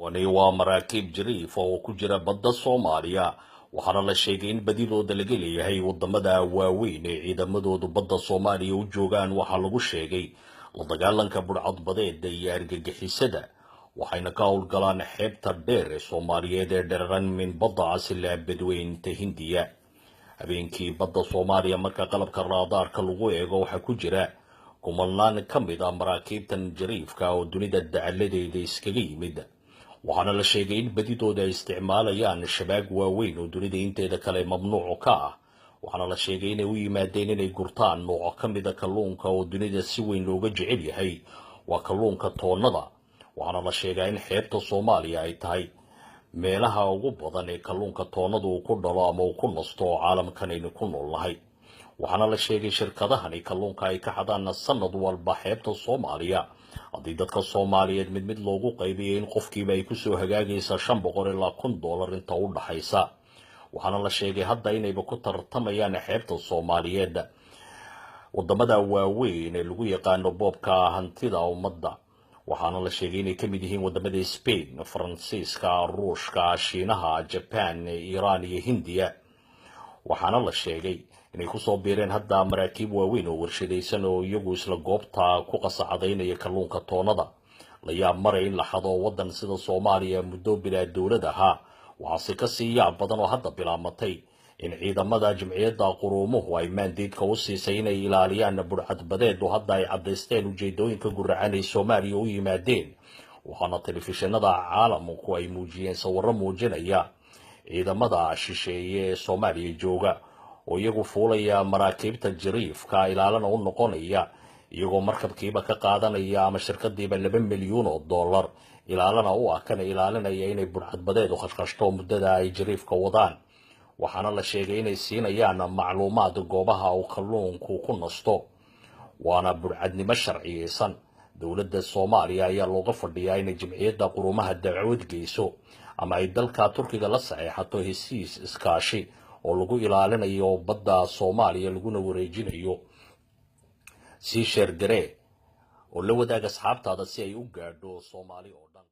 Wani waa maraakiib jariif oo ku jira badda Soomaaliya, waxaana la sheegay in badidooda laga leeyahay wadamada waaweyn ee ciidamadoodu badda Soomaaliya u joogaan. Waxaa lagu sheegay la dagaalanka budhcadbadeeda iyo argagixisada, waxayna ka howlgalaan xeebta dheer ee Soomaaliyeed ee dhereran min badda Cas ilaa badweynta Hindiya. Habeenkii badda Soomaaliya marka qalabka raadaarka lagu eego waxaa ku jira kumanaan ka mid ah maraakiibtan jariifka oo dunida dacaladeeda iskaga yimid, waxaana la sheegay in badidooda ay isticmaalayaan shabaag waaweyn oo dunida inteeda kale mamnuuc ka ah. Waxaana la sheegay inay u yimaadeen inay gurtaan nooco ka mida kalluunka oo dunida si weyn looga jecel yahay, waa kalluunka toonnada. Waxaana la sheegaa in xeebta Soomaaliya ay tahay meelaha ugu badan ee kalluunka toonnadu uu ku dhalo ama uu ku nasto oo caalamkan aynu ku nool nahay. Waxaana la sheegay shirkadahani kalluunka ay ka xadaan sanad walba xeebta Soomaaliya, haddii dadka Soomaaliyeed mid mid loogu qaybiyo, in qofkiiba ay kusoo hagaagaysa 500 ilaa $1000 inta u dhaxaysa. Waxaana la sheegay hadda inayba ku tartamayaan xeebta Soomaaliyeed wadamada waaweyn ee lagu yaqaano boobka hantida ummadda. Waxaana la sheegay inay ka mid yihiin wadamada Spain, Faransiiska, Ruushka, Shiinaha, Jaban, Iiraan iyo Hindiya. Waxaana la sheegay inay kusoo biireen hadda maraakiib waaweyn oo warshadaysan oo iyagu isla goobta ku qasacadaynaya kalluunka toonnada. La yaab maray in la xado waddan sida Soomaaliya muddo bilaa dowlad ahaa. Waxaase kasii yaab badan oo hadda bilaamatay in ciidamada Jimciyadda Quruumuhu ay maandiidka u siisay inay ilaaliyaan budhcadbadeedu hadda ay caddaysteen ujeedooyinka guracan ay Soomaaliya u yimaadeen. Waxaana telefishinada caalamku ay muujiyeen sawirro muujinaya ciidamada shisheeye ee Soomaaliya jooga oo iyagu fuulaya maraakiibta jariifka, ilaalana u noqonaya, iyagoo markabkiiba ka qaadanaya ama shirkadiiba $2 milyuun oo dollar, ilaalana u ah kana ilaalinaya inay budhcadbadeedu khashkhashto muddada ay jariifka wadaan. Waxaana la sheegay inay siinayaan macluumaad goobaha uu kalluunku ku nasto, waana budhcadnimo sharciyeysan. Dowladda Soomaaliya ayaa looga fadhiyaa inay Jimciyadda Qurumaha dacwad geyso ama ay dalka Turkiga la saxeexato hesiis iskaashi oo lagu ilaalinayo badda Soomaaliya laguna wareejinayo. Sii share garee oo la wadaag asxaabtaada si ay u gaadho Soomaali oo dhan.